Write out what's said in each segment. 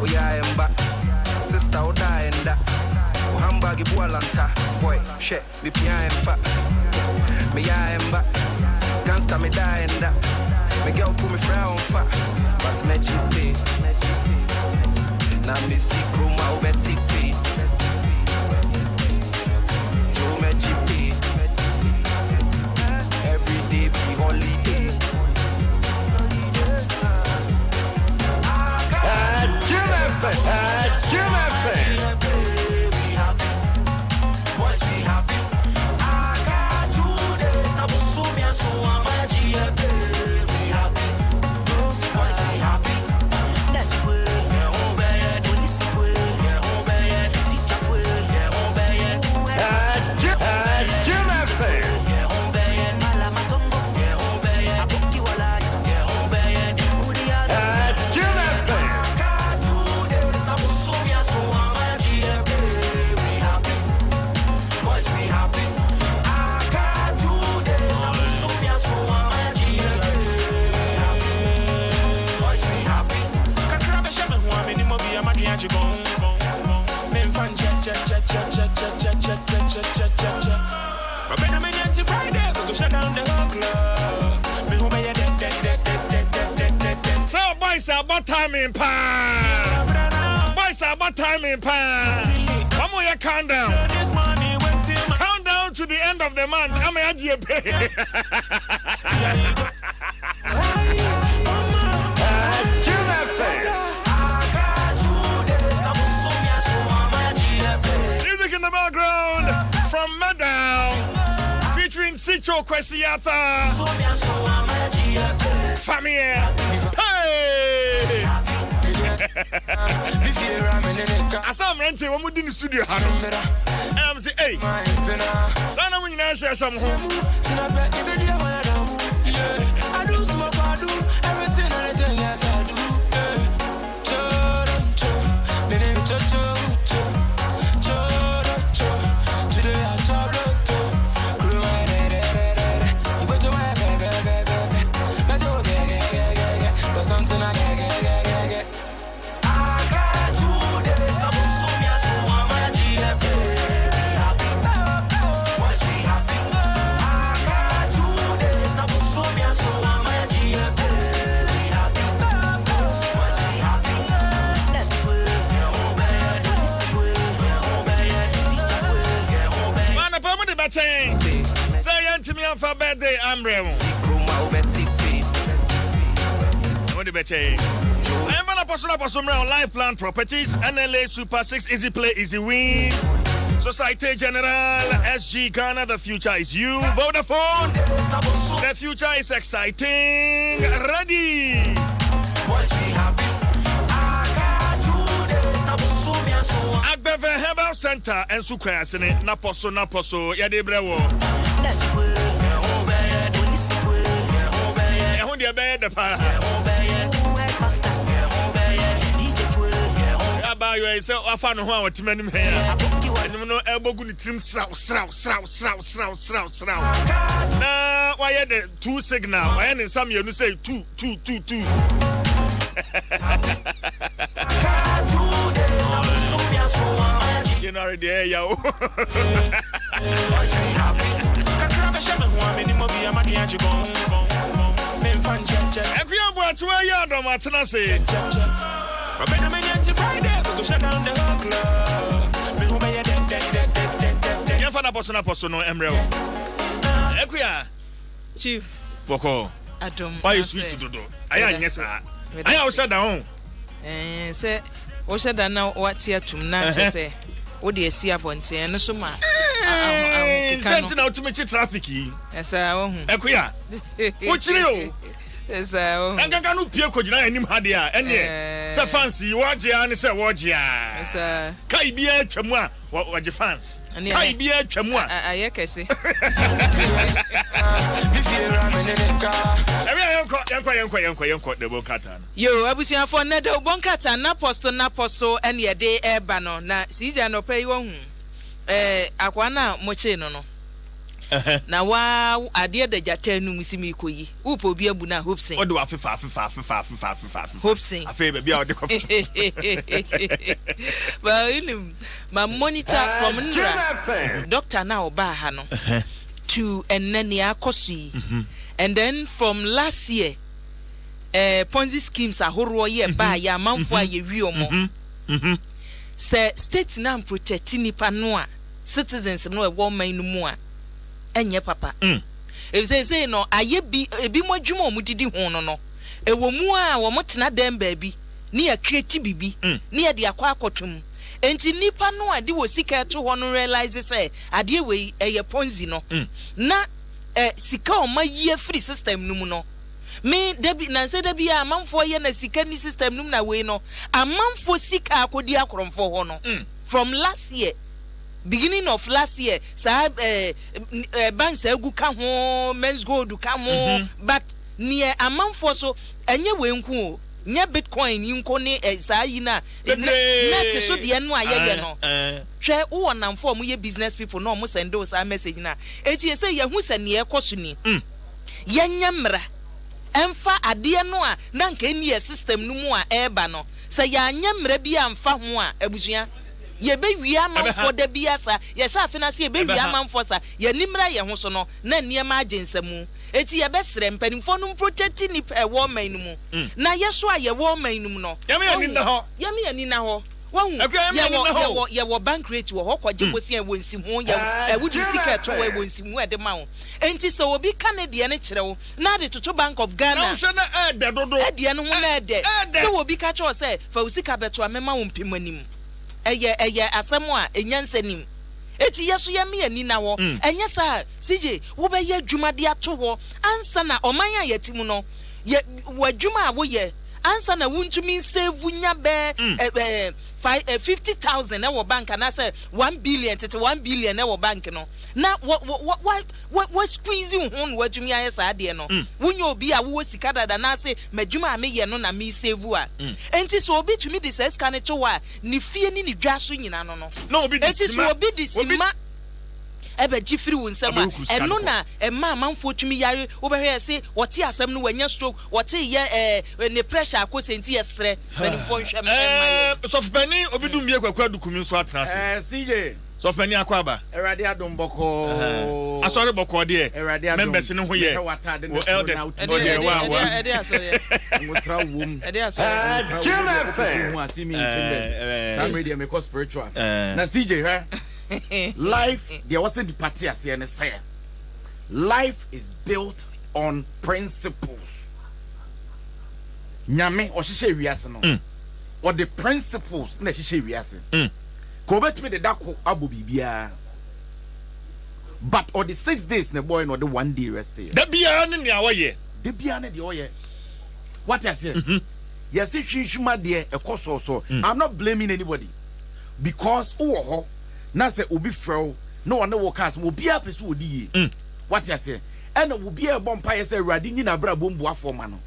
Oya emba. Sister oda enda. O handbag ibu alanta. Boy, shit, me pia emfa. Me ya emba. Gangsta me da enda. Me girl put me frown fa. But me chipe. Na me si kroma obeti pe. Joe me chipe. Every day be holiday. Jim FM. Jim FM. Boys, we happy. I got 2 days. Na busumi aso amaji ebe. We happy. Boys, we happy. Jim, Jim FM. Jim FM. Got 2 days. Na busumi aso amaji ebe. We happy. Boys, we happy. I got 2 days. Na busumi aso amaji ebe. We happy. Boys, we happy. Kakra bɛhyɛ me ho a menim obi a madwen agye bɔn memfa nkyɛ kyɛ kyɛ kyɛ kyɛ kyɛ kyɛ kyɛ kyɛ kyɛ kyɛ kyɛ kyɛ ɔbɛna manya nti Friday go shut down the whole club. Me ho bɛyɛ dɛ dɛ dɛ dɛ dɛ dɛ dɛ dɛ dɛ. Sɛ boys abɔ timing paa, boys abɔ timing paa, wɔn yɛ countdown. This money went to my Countdown to the end of the month ama yagye pay. Jim FM. I got 2 days. Na busumi aso amaji ebe. Music in the background from Medal featuring Sicho Kwesi Arthur. Busumi aso amaji ebe. Family. Hey! Asa mmerante wɔn mu di ne studio ha no ɛna m sɛ ei, saa na mo nyinaa hyɛ hyɛ mo ho. I do smoke, I do everything, anything, yes, I do. Cho, cho, me name cho, cho, cho, cho, cho. Today I cho, cho, crew, re, re, re, re, re. You better wear, be, be, be, be, be. Better get, get, get, get, get. Got something I get, get, get, get, get. I got 2 days. Na busumi aso amaji ebe. We happy. Boys, we happy. I got 2 days. Na busumi aso amaji ebe. We happy. Boys, we happy. Manapa mo de bɛkyɛn sɛ yɛntumi amfa birthday ambrɛ mo. Kroma obeti pe. Mo de bɛkyɛn ɛmfa no pɔso no pɔso mmerɛ on Life Plan Properties, NLA Super 6, Easy Play Easy Win, Societe Generale, SG Ghana, the future is you, Vodafone, the future is exciting, ready. Boys, we happy. I got 2 days. Na busumi aso Agbɛvɛ Herbal Center ɛnso kwan asene napɔ so napɔ so yɛde brɛ wɔ ɛho deɛ ɛbɛyɛ dɛ paa. Abaayewa yi sɛ wafa ne ho a wɔte m'anim hɛn a anim no ɛbɔ gu ne tirim sraw sraw sraw sraw sraw sraw sraw na wayɛ the two signal, wayɛ ne nsa mmienu sɛ two two two two. Got 2 days. Na busumi aso amaji. January deɛ ɛyɛ o. Boys, we happy. Kakra bɛhyɛ me ho a menim obi a madwen agye bɔn memfa nkyɛ kyɛ Ɛkuya Buakyewa yi adɔm atena se. Kyɛ kyɛ ɔbɛna manya nti Friday go shut down the whole club. Me ho bɛyɛ dɛ dɛ dɛ dɛ dɛ dɛ dɛ. Yɛmfa napɔ so napɔ so no mmerɛ o, Ɛkuya. Chief. Bɔkɔ. Adom. Wayɛ sweet dodo, ayɛ anyɛ saa ayɛ a wohyɛ da ho. Sɛ wohyɛ da na wate atum na kyerɛ sɛ wode asi abɔnten ɛno so ma ahokeka sɛ no. Nti na wotumi kye traffic yi. Ɛsɛ wohu. Ɛkuya, wokyiri o. Ɛsɛ wohu. Ɛnkanka no pie kɔgyina anim ha deɛ a ɛneɛ sɛ fans yi wɔgye a ne sɛ wɔgye a ɛsɛ kai biara atwa mu a wɔgye fans. Ɛne kai biara atwa mu a ayɛ kɛse. Ɛbi a yɛnkɔ yɛnkɔ yɛnkɔ yɛnkɔ yɛnkɔ de bɔ nkrataa no. Yo, abusuafoɔ, nnɛ de wobɔ nkrataa napɔ so napɔ so ɛne yɛde ɛreba no na siigya nɔpɛ yi wahu akoa no a mokyee no. Na waa adeɛ da gyata anum si mi kɔ yi. Wopɛ obi abu no a Hopeson. Wode wafefa afefa afefa afefa afefa afefa. Hopeson. Afei baabi a wode kɔ. Well, you ma monitor from nnra doctor na ɔbaa ha no to ɛnnɛ nea akɔ so yi. And then from last year Ponzi schemes ahoroɔ yɛ baa yɛ amanfoɔ a yɛwi ɔmo. Sɛ state na protect nipa no a, citizens no ɛwɔ ɔman no mu a, ɛnyɛ papa. Efisɛ sɛ no ayɛ bi ebi mo adwuma a wɔn didi ho no, ɛwɔ mu a wɔn tena dan baabi ne yɛ create bibi ne yɛde akɔ akɔtum. Nti nipa no a de wɔ sika ɛto hɔ no realize sɛ adeɛ wei ɛyɛ Ponzi no na sika a ɔma yi afiri system no mu no, me dabi nansɛ dabi a amanfoɔ yɛ na sika ni system no mu na wei no amanfoɔ sika akɔdi akorɔmfoɔ hɔ no from last year, beginning of last year, saa banks agu ka ho, Menzgold ka ho, but neɛ amanfoɔ so ɛnyɛ wei nko o, nyɛ bitcoin yi nko ne saa yi na net so deɛ no a yɛyɛ no. Hwɛ, wowɔ namfo a ɔmo business people na ɔmo send wo saa message na eti sɛ yɛhu sɛ neɛ ɛkɔ so ni, yɛnyɛ mmara ɛmfa adeɛ no a na nka ɛni yɛ system no mu a ɛreba no. Sɛ yɛanyɛ mmara bi amfa ho a, abusua, yɛbɛwie amanfoɔ da bi asa yɛhyɛ afe no ase, yɛbɛwie amanfoɔ sa yɛni mmara yɛn ho so no na nneɛma agye nsamu. Eti yɛbɛsrɛ mpanimfoɔ no mprotect nipa ɛwɔ ɔman no mu na yɛso a yɛwɔ ɔman no mu no. Yɛma yɛn ani nna hɔ. Yɛma yɛn ani nna hɔ, wahu. Yɛwɔ yɛwɔ bank rate wɔ hɔ kɔgye bosia, ɛwɔ nsiho yɛ ɛwodi sika ɛto hɔ, ɛwɔ nsiho ɛde ma wo. Nti sɛ obi ka ne deɛ no kyerɛ wo na de toto Bank of Ghana na wohwɛ na ɛɛdɛ dodo. Ɛdeɛ no ho na ɛdɛ sɛ obi ka kyerɛ wo sɛ fa wo sika bɛto a, mɛma wo mpem anim, ɛyɛ asɛm a ɛnya nsɛnim. Eti yɛ so yɛme ani na hɔ. Ɛnyɛ saa, CJ, wobɛyɛ adwuma de ato hɔ ansa na ɔman a yɛte mu no yɛ wɔ adwuma a woyɛ ansa na wontumi nsave nya bɛɛ ɛ ɛ five 50,000 ɛwɔ bank anaasɛ 1 billion, tete 1 billion ɛwɔ bank no na wɔ wɔ wɔ wɔ wɔ squeeze wo ho na watumi ayɛ saa adeɛ no. Wonyɛ obi a wowɔ sika dada n'ase m'adwuma a meyɛ no na me save a. Nti sɛ obi tumi de saa sika no to hɔ a, ne fie ne ne dwa so nyina no na obi de eti sima sɛ obi de sima ɛbɛgye firi wo nsɛm a, Abɛhukuru sika no ɛno kɔ. na ɛma amanfoɔ tumi yare. Wobɛhwɛ yɛ se wɔte asɛm no, wanya stroke, wɔte yɛ ne pressure akɔ sɛ. Nti yɛserɛ mpanimfoɔ nhwɛ ɛma yɛ. Sɔfopani obi dum bie Kwaku Adukumi nso atena ase. CJ. Sɔfopani, akɔ aba. Awurade adom, bɔkɔɔ. Asɔre bɔkɔɔ deɛ. Awurade adom. Members no ho yɛ. Mehwɛ w'ataade ne wɔ soro na elders wotumi ɔdeɛ wa wa. Ɛde asɔre. Nwosra wom. Ɛde asɔre. Jim FM. Hu ase mi in chambers. Saa mmerɛ deɛ mekɔ spiritual. Na CJ, hwɛ, life deɛ wɔsɛ nipa te aseɛ ne sɛ life is built on principles. Nyame ɔhyehyɛ wiase no, ɔde principles na ɛhyehyɛ wiase. Ka obetumi de dako abɔ biribiara, but ɔde 6 days na ɛbɔɛ na ɔde one day rest yɛ. Da biara ne nea wɔyɛ. De biara ne deɛ ɔyɛ, wate aseɛ? Yɛsi hwinhwim adeɛ ɛkɔ sɔɔsɔɔ. I'm not blaming anybody because wowɔ hɔ na sɛ obi frɛ wo na ɔne wo ka asɛm, obiara pɛ sɛ ɔdi yie, wate aseɛ? Ɛna obiara ɛbɔ mpaeɛ sɛ Awurade nyi n'abrabɔ mbuafoɔ ma no.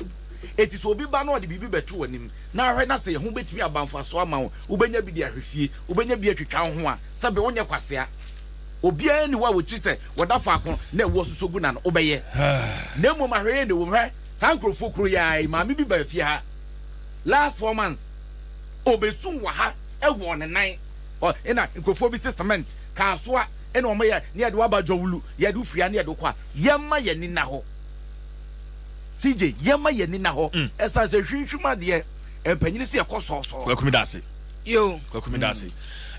Eti sɛ obi ba na ɔde biribi bɛto w'anim na ahwɛ na sɛ ɛho bɛtumi aba mfasoɔ ama wo, wobɛnya bi de ahwɛ fie, wobɛnya bi atwitwa wo ho a, sɛbe wonyɛ kwasea. Obiara ni hɔ a wɔtiri sɛ wɔda faako na ɛwoɔ soso gu na no wobɛyɛ, na mmom ahwɛyɛ ne wɔ hwɛ saa nkurɔfoɔ kuro yi ara yi. Maame bi ba fie ha last 4 months, obɛsum wɔ ha, ɛwɔ ne nan ɔ ɛna nkurɔfoɔ bi sɛ cement kaasoa ɛna wɔn yɛ ne yɛde waba dwawulu, yɛde ofiri ne yɛde kɔ a, yɛma yɛn ni na hɔ. CJ, yɛma yɛn ni na hɔ. Ɛsan sɛ hwinhwim adeɛ, mpanyini sɛ yɛkɔ sɔɔsɔɔ. Kwakumi da ase. Yo. Kwakumi da ase.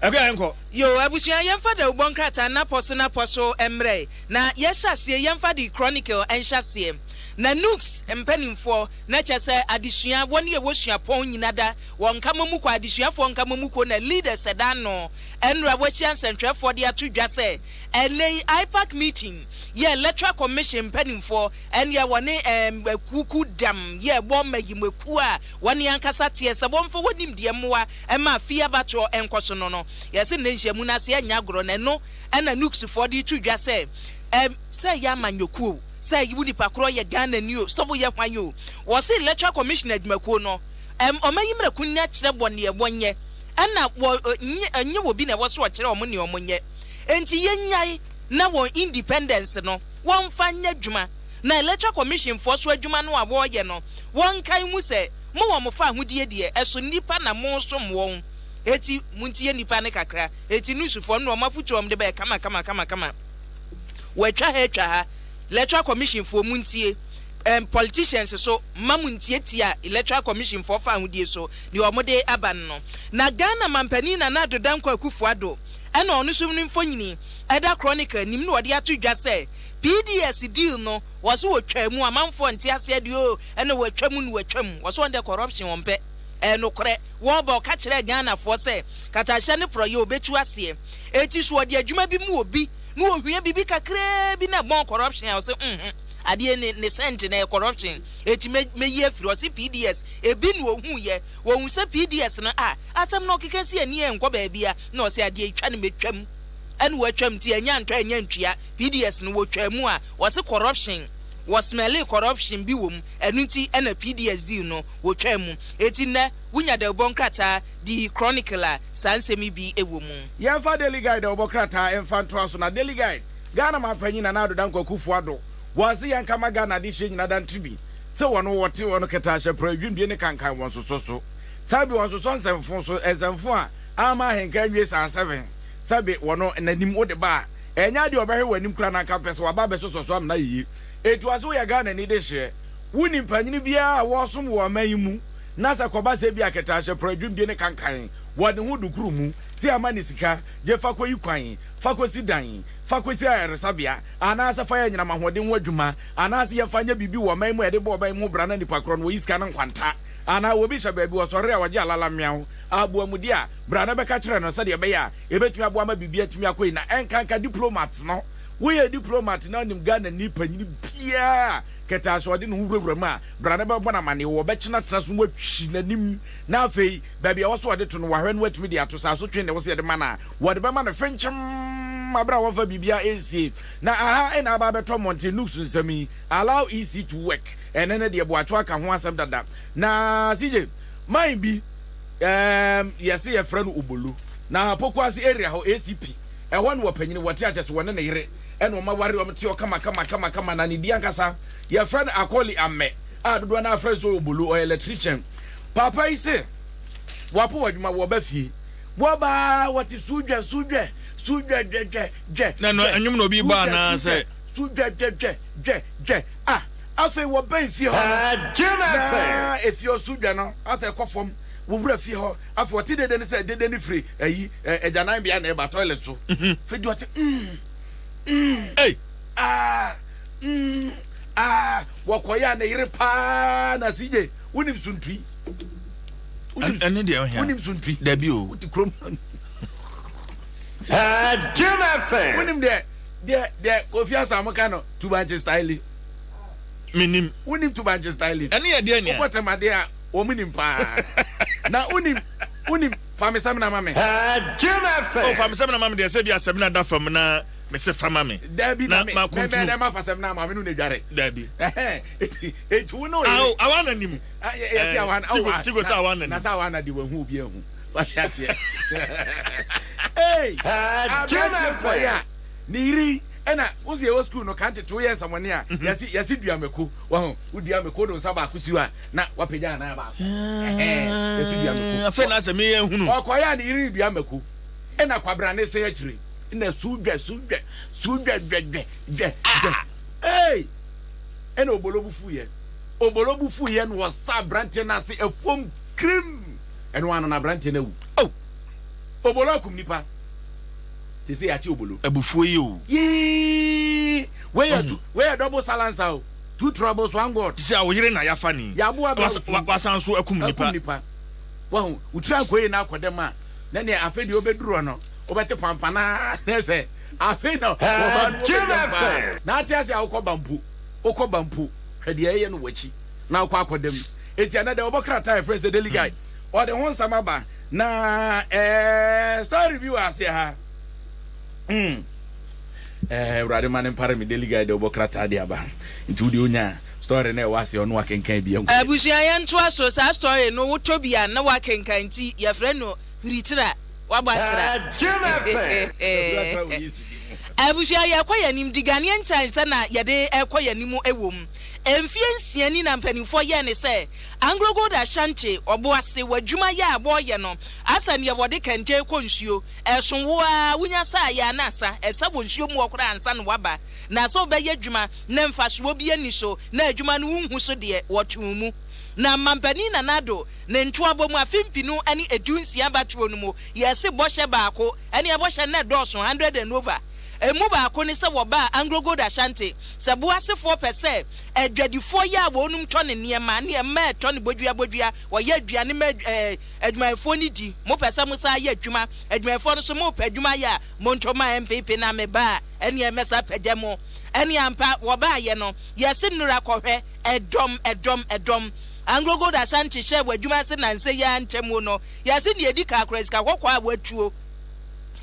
Ɛkɔ yɛn nkɔ. Yo, abusua, yɛmfa dawubɔ nkrataa napɔ so mmerɛ na yɛhyɛ aseɛ. Yɛmfa de Chronicle nhyɛ aseɛ na NUGS mpanimfoɔ na kyɛ sɛ adesua wɔne ɛwɔ suapɔn nyina da wɔn nkama mu kɔ adesuafoɔ nkama mu kɔ na leaders ɛda no ɛnura wɔahyia nsɛntwerɛfoɔ de ato dwa sɛ ɛnɛ yi IPAC meeting yɛ Electoral Commission mpanimfoɔ ɛneɛ wɔne kuku dam yɛ ɛbɔ mmayimakuo a wɔne ankasa teɛ sɛ wɔmfa wɔnim deɛ mmoa ɛma afie abatoɔ ɛnkɔ so no yɛsɛ nnɛ nhyiamu no ase ɛnya agorɔ. Na ɛno ɛna NUGSfoɔ de to dwa sɛ sɛ ɛyɛ amanyɔkuo, sɛ wo nipa korɔ yɛ Ghana ni o, sɛ woyɛ hwan o, wɔse Electoral Commission adwumakuo no ɔma yi mmerɛ kunni akyerɛ wɔ neɛ wɔnyɛ, ɛna wɔ nye ɛnyɛ wɔ bi na ɛwɔ so ɔkyerɛ ɔmo neɛ ɔmo nyɛ. Enti yɛnyae. na wɔn independence no wɔmfa nyɛ adwuma na Electoral Commission foɔ so adwuma no a wɔreyɛ no wɔnkae nhu sɛ mowɔ mo fahodie deɛ ɛso nnipa na moresom wɔn eti montie nnipa no kakra eti news foɔ no na wɔn afotuo a wɔde baeɛ kama kama kama kama wɔatwa ha atwa ha Electoral Commission foɔ montie ɛm politicians so mma mo ntiatia Electoral Commission foɔ fahodie so deɛ wɔde aba no no na Ghana Mampanin Nana Addo Dankwa Akufo Addo ɛna ɔno nso ne mfonyini ɛda Chronicle anim na ɔde ato dwa sɛ PDS deal no wɔse wɔtwaa mu amanfoɔ nte aseɛ deɛ oo ɛna wɔatwa mu na wɔatwa mu wɔse wɔn deɛ corruption wɔn pɛ ɛyɛ nokorɛ wɔɔba ɔka kyerɛɛ Ghanafoɔ sɛ katahyɛ ne porɔyɛ ɔbɛtu aseɛ eti so ɔde adwuma bi mu obi na ɔhia biribi kakraa bi na ɛbɔn corruption a ɔse nhu adeɛ ne ne sɛnt na ɛyɛ corruption eti mɛyi afiri ɔse PDS ebi na ɔhuiɛ wɔhu sɛ PDS no a asɛm no ɔkeka si ani ɛnkɔ baabia na ɔse adeɛ twa no mɛtwam ɛna watwam nti ɛnyɛ antɔ ɛnyɛ ntua PDS no wɔtwaa mu a wɔse corruption wɔ smelly corruption bi wɔ mu ɛno nti ɛna PDS deal no wɔtwaa mu eti nnɛ wonya dawubɔ nkrataa di Chronicle a saa nsɛm yi bi wɔ mu. Yɛmfa Daily Guide dawubɔ krataa mfa ntoa so na Daily Guide, Ghana Manpanyin Nana Addo Dankwa Akufo-Addo wɔse yɛnka ma Ghana adehyeɛ nyina da nto bi sɛ wɔn wɔte wɔn kɛtɛahyɛ prɛ adwindie ne kankan wɔn sosɔ so sɛbe wɔn sosɔ nsɛmfo so nsɛmfo a amma ahenka anwie saa sɛbe sɛbe wɔn nanim wode ba a ɛnyɛ adeɛ ɔbɛhwɛ w'anim koraa na anka mpɛ sɛ waba abɛsosɔ so amena yiye enti wɔse woyɛ Ghanani dehyeɛ wonim panyini biara a wɔsom wɔ ɔman yi mu na sɛ kɔba sɛ ebia kɛtɛahyɛ prɛ adwindie ne kankan wɔ ne ho dukuru mu sɛ ama ne sika gye fa kɔyi kwan fa kɔsi dan fa kɔsi ayaresabea anaasɛ fa yɛ anyinam ahoɔden ho adwuma anaasɛ yɛmfa nyɛ biribi wɔ ɔman mu a yɛde bɔ ɔman mu ho bra na nipa korɔ no wɔyi sika no nkwanta anaa obi hyɛ baabi ɔsɔre a ɔgye alala mmeaw aboamudeɛ a bra na bɛka kyerɛ no sɛdeɛ ɛbɛyɛ a ɛbɛtumi aboa ma biribi atumi akɔ yi na ɛnkanka diplomats no woyɛ diplomat na ɔnim Ghana ni panyini biara kɛtɛ ahyɛ ɔde ne ho wurawura mu a bra na bɛbɔ no amanneɛ wɔbɛkyena tena so watwi n'anim na afei baabi a ɛwɔ so ɔde to no wahwɛ no watumi de ato saa so twe ne wɔ sɛ yɛde ma no a wɔde bɛma no fenkyem abere a wɔmfa biribiara ɛnsie na aha ɛna aba abɛtɔ mmɔnten nooks nsɛm yi allow EC to work ɛnɛ ne deɛ boakye aka ho asɛm dada na CJ man bi yɛse yɛfrɛ no Obolo na Pokuase area hɔ ACP ɛhɔ ne wɔpanyini wɔte akyɛ so wɔne ne yere ɛna ɔma ware ɔm te ɔkama kama kama kama na ne di ankasa yɛfrɛ no Akɔli Amɛ a dodoɔ no afrɛ nso Obolo ɔyɛ electrician papa yi se wapo wɔ adwuma wɔba fie wɔbaa wɔte sudwɛ sudwɛ sudwɛ dwɛ dwɛ dwɛ na no ɛnwom na obi bɔ anaa sɛ sudwɛ dwɛ dwɛ dwɛ dwɛ ah afei wɔbɛn fie hɔ no na efie hɔ sudwɛ no asɛ ɛkɔ fam wɔwura fie hɔ afei wɔte dede no sɛ dede no firi ayi agyanan bea na ɛba toilet so fei deɛ ɔte Ei! ah ah wɔkɔyɛ a ne yere paa na sigye wonim suntui ɛne deɛ ɔhia wonim suntui dabi o wote kurom Jim FM. wonim deɛ deɛ deɛ Kofi Asamo ka no tubankye style menim wonim tubankye style ɛne yɛ deɛ nea wokɔ tɛmadeɛ a wɔn nim paa na wonim wonim famisɛm na ma me Jim o FM. famisɛm na ma me deɛ sɛ bi asɛm na da fam na mese fa ma me dabi na Na me ma mɛ kuntunu. mɛ ma fasɛm na ma me no na dware dabi eti wo ne awo oyere awa na nim yɛsi awa na Tigo- Tigo sɛ awa na na nim. sɛ awa na de wɔn ho obi ehu wate aseɛ ee Jim aberanteɛ kɔɛ FM. a ne yiri ɛna wosi ɛwɔ sukuu no kan tete woyɛ nsɛmɔne a yɛsi yɛsi dua mako wɔn wodua mako de nsa baako si hɔ a na wapagya anan baako ɛhɛn yɛsi dua mako afei na asɛ meyɛ hunu ɔkɔyɛ a ne yiri dua mako ɛna kwabra ne sɛn akyire ɛna su dwɛ su dwɛ su dwɛ dwɛ dwɛ dwɛ dwɛ ee ɛna obolo bu fu yɛ obolo bu fu yɛ no wɔsa aberanteɛ no ase ɛfom kirim ɛno ano na aberanteɛ no awu oh obolo akum nipa te sɛ yɛakye obolo abufuo yi o yii wei tu wei yɛ double silencer o two troubles one god te sɛ a wo yere na yafa ni Yaboa bɛ afu. wasan so akum akum nipa nipa wahu wotiri akɔ yi na akɔ dɛm a na nea afei deɛ wobɛduru hɔ no wobɛte pampanaa na sɛ afei na wɔba no Jim wobɛdwam paa FM. na ate ase a wokɔ bampo wokɔ bampo hwɛ deɛ ɛyɛ no w'akyi na wokɔ akɔ dɛm enti ɛnɛ deɛ wɔbɔ krataa yɛfrɛ sɛ Daily Guide ɔde ho nsɛm aba na star review wɔ aseɛ ha awurade ma ne mpare me Daily Guide deɛ wɔbɔ krataa de aba nti wode onya story na ɛwɔ aseɛ ɔno akenkan bi ɛnkɔ abusua yɛntoa so saa story no wotɔ bi a na wakenkan nti yɛfrɛ no hiritira wabɔ atra Jim FM. Abusua, yɛkɔ yɛn anim. The Ghanaian Times na yɛde ɛkɔ yɛn anim wɔ mu. Mfie 6 ni na mpanimfoɔ yɛɛ ne sɛ Anglo Gold Ashanti Ɔboase w'adwuma yɛ a wɔreyɛ no asa neɛ wɔde kɛntɛn kɔ nsuo ɛso wo a wonya saa yɛ anasa ɛsa wɔ nsuo mu wɔ koraa ansa na waba na sɛ wobɛyɛ adwuma na mfasoɔ bi ani so na adwuma no wonhu so deɛ, wɔtoo mu. Na mampanin Nana Addo ne ntoabɔ mu afe 2016 abatoɔ no mu, yɛse bɔhyɛ baako ɛne ɛbɔhyɛ no ɛdɔɔso 100 and over, emu baako ne sɛ wɔbaa Anglo Gold Ashanti sɛ boasefoɔ pɛ sɛ adwadifoɔ yɛ a wɔnom tɔ ne nneɛma ne ɛma ɛtɔ ne bodua bodua, wɔyɛ aduane ma adwumayɛfoɔ no di. Mopɛ sɛ mo saa yɛ adwuma, adwumayɛfoɔ no so mopɛ adwuma yɛ a, monto ma NPP na meba a ɛne ɛmɛsa pagya mu. Ɛne ampa wɔbaayɛ no, yɛse nnura kɔhwɛ ɛdɔm ɛdɔm ɛdɔm. Anglo Gold Ashanti hyɛ wɔ adwuma ase nansa yi ara nkyɛn no, yɛse nea edi kakora sika kɔkɔɔ a watuo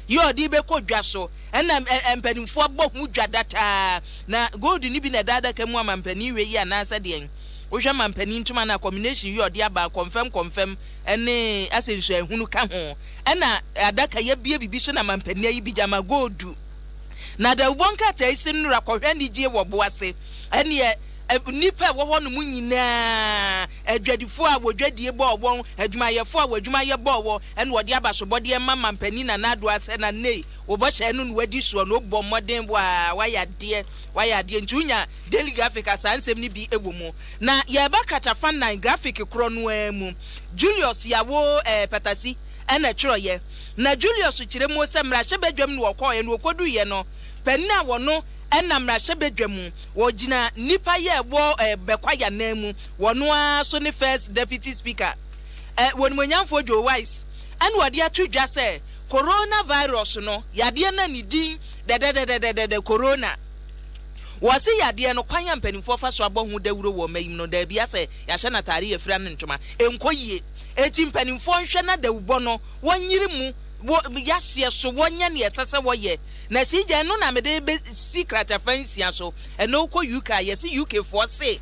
yi ɔde bɛkɔ dwa so, ɛna mpanimfoɔ bɔ ho dwa dataa na gold ni bi na ɛda adaka mu ama mpanin wei yi anaasɛ deɛn. Wohwɛ ma mpanin ntoma na combination yi ɔde aba kɔnfɛm kɔnfɛm ɛne asɛ nsu ehunu ka ho, ɛna adaka yɛbie bibi so na ma mpanin ayi bi gyama gold. Na dawubɔ nkrataa yi si nnora kɔhwɛ anigye wɔ Boase, ɛneɛ nnipa a ɛwɔ hɔ nom nyinaa, adwadifoɔ a wɔdwadie bɔɔ wɔn, adwumayɛfoɔ a wɔadwumayɛ bɔɔ wɔn, ɛna wɔde abasobɔdeɛ ma mampanin Nana Addo asɛ na nei wɔbɔhyɛ no na wadi soɔ na ɔbɔ mmɔden waa, wayɛ adeɛ, wayɛ adeɛ. Nti wonya Daily Graphic a, saa nsɛm no bi wɔ mu. Na yɛreba kratafa nan Graphic korɔ no ara mu, Julius Yawo Patasi ɛna twerɛeɛ. Na Julius kyerɛ mu sɛ mmarahyɛbadwam na wɔkɔɔeɛ na wɔkɔduiɛ no, panin a wɔno ɛna mmarahyɛbadwa mu wɔgyina nnipa yɛ ɛwɔ Bɛkwaya nan mu, wɔno ara so ne First Deputy Speaker, wɔnimonyamfoɔ Joe Wise, ɛna wɔde ato dwa sɛ coronavirus no, yadeɛ no a ne din dɛdɛdɛdɛdɛdɛ corona, wɔse yadeɛ no, kwan a mpanimfoɔ fa so abɔ ho dawuro wɔ ɔma yi mu no, daabi, asɛ yɛahyɛ n'ataare yɛfira no ntoma, ɛnkɔ yie. Eti mpanimfoɔ nhwɛ na dawubɔ no wɔnyere mu wɔ yaseɛ so, wɔnyɛ nea ɛsɛ sɛ wɔyɛ. Na si gya ɛno na mede bɛsi kratafa 6 so. Ɛno wokɔ UK a, yɛse UK foɔ se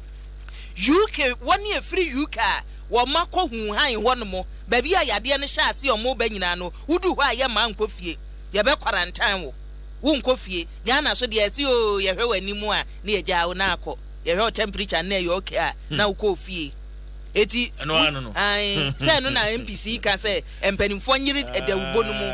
UK wɔne ɛfiri UK a wɔma kɔ Wuhan hɔ nom, baabi a yadeɛ no hyɛ ase a ɔmo ba nyinaa no, wodu hɔ a yɛma nkɔ fie, yɛbɛ quarantine wo, wonkɔ fie. Ghana so deɛ, ɛse o yɛhwɛ w'anim a na yɛgyaa wo na akɔ, yɛhwɛ wo temperature na ɛyɛ okay a na wokɔ fie. Eti ɛno ano no sɛ ɛno na NPC ka sɛ mpanimfoɔ nyere dawubɔ no mu,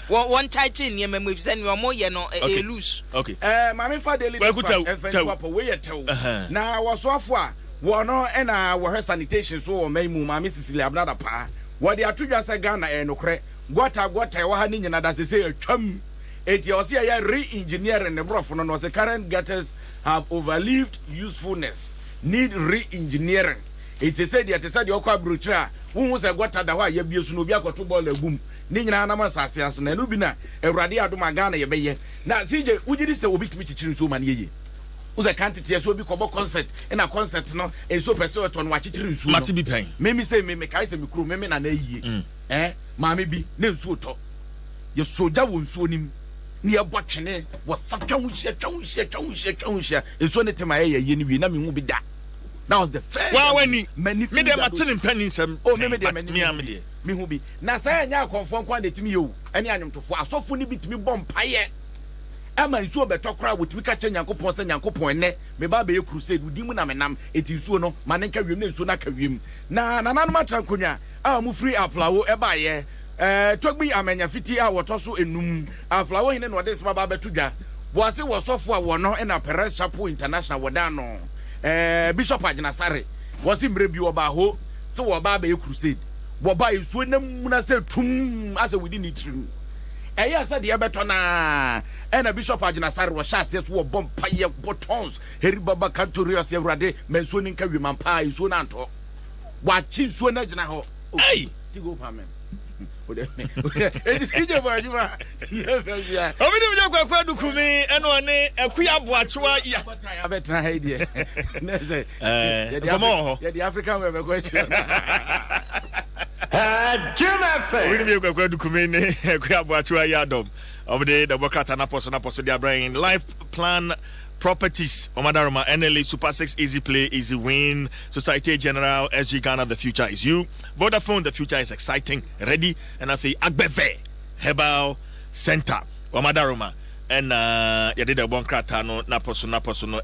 wɔn ntaakye nneɛma mu efisɛ nea wɔn yɛ no ɛyɛ loose. Okay. Maame fa Daily Dispatch ɛfɛn nipa wei yɛ tɛw na wɔsoafo a wɔn ɛna wɔhwɛ sanitation so wɔ ɔman mu, Maame Cecilia Abena Dapaah, wɔde ato dwa sɛ Ghana ɛyɛ nokorɛ gutter gutter ɛwɔ ha ne nyina da sese atwam, eti ɔsi ɛyɛ re-engineering ne borɔfo no na ɔsɛ current gutters have overlived usefulness, need re-engineering. Eti sɛ deɛ te sɛ deɛ ɔkɔ aburokyire a wohu sɛ gutter da hɔ a yɛabie so na obi akɔto bɔɔl agum ne nyinaa nam asase ase na ɛno bi na Awurade adom a Ghana yɛbɛyɛ. Na CJ, wogye di sɛ obi tumi kyekyere nsuo ma no yɛ yie? Wo sɛ kan teteɛ sɛ obi kɔbɔ concert ɛna concert no nsuo pɛ sɛ ɔtɔ no wakyekyere nsuo no. Mate bi pɛn. Meme sɛ me mekae sɛ me kuro meme nana ayie maame bi na nsuo tɔ, yɛsɔ gya wɔ nsuo no mu na yɛbɔ twene wɔ sa twa ho hyia, twa ho hyia, twa ho hyia, twa ho hyia, nsuo no te ma yɛyɛ yie no wie na mehu bi da. That was the first. Wa wani. Me de ma te ne mpɛ nsɛm. Oh, me de me me am de. Me hu bi. Na sɛ ɛnyɛ akɔmfoɔ nko na ɛtumi yɛ o, ɛne anwomtofoɔ, asɔfo no bi tumi bɔ mpaeɛ ɛma nsuo bɛtɔ koraa, wɔtumi ka kyerɛ Nyankopɔn sɛ Nyankopɔn, ɛnɛ meba abɛyɛ crusade, wo din mu na menam, enti nsuo no ma ne nka wiem na nsuo no aka wiem. Na nananom atra nkonnwa a wɔn firi Aflawo ɛbaeɛ, Togbi Amanya Fiti a wɔtɔ so enum, Aflawo hene na ɔde nsɛm aba abɛto dwa. Wɔase wɔ sɔfo a wɔno na Perez Chapel International wɔda ano, Bishop Agyinasare, wɔse mmerɛ bi wɔbaa hɔ sɛ wɔba abɛyɛ crusade, wɔbaa nsuo nam na sɛ tum asɛ wɔdi ne tirim, ɛyɛ sɛ deɛ ɛbɛtɔ naa ɛna Bishop Agyinasare wɔhyɛ aseɛ so wɔbɔ mpayɛ bɔ tons heribaba kantorius, Awurade ma nsuo no nka wiem, ampa nsuo no antɔ, wakye nsuo no agyina hɔ. Hey! Tigo pa me. Eti CJ bɔ adwuma. Obi ni mi Kwaku Adukumi ɛna ɔne Akuya Aboakyewa ya. Abɛtena ha yi deɛ. Nkɔmɔ wɔ hɔ. Yɛde African wear bɛkɔ akyire. Jim FM. Obi ni mi Kwaku Adukumi ne Akuya Aboakyewa ya dɔm. Ɔmo de dɛbɔ krataa n'apɔ so n'apɔ so de abira yɛn Life Plan Properties, Omadaroma, NLA Super 6, Easy Play, Easy Win, Societe Generale, SG Ghana, the future is you. Vodafone, the future is exciting, ready. And I say Agbeve Herbal Center, Omadaroma. Ɛna yɛde dɛ bɔ nkrataa no napɔ so napɔ so no.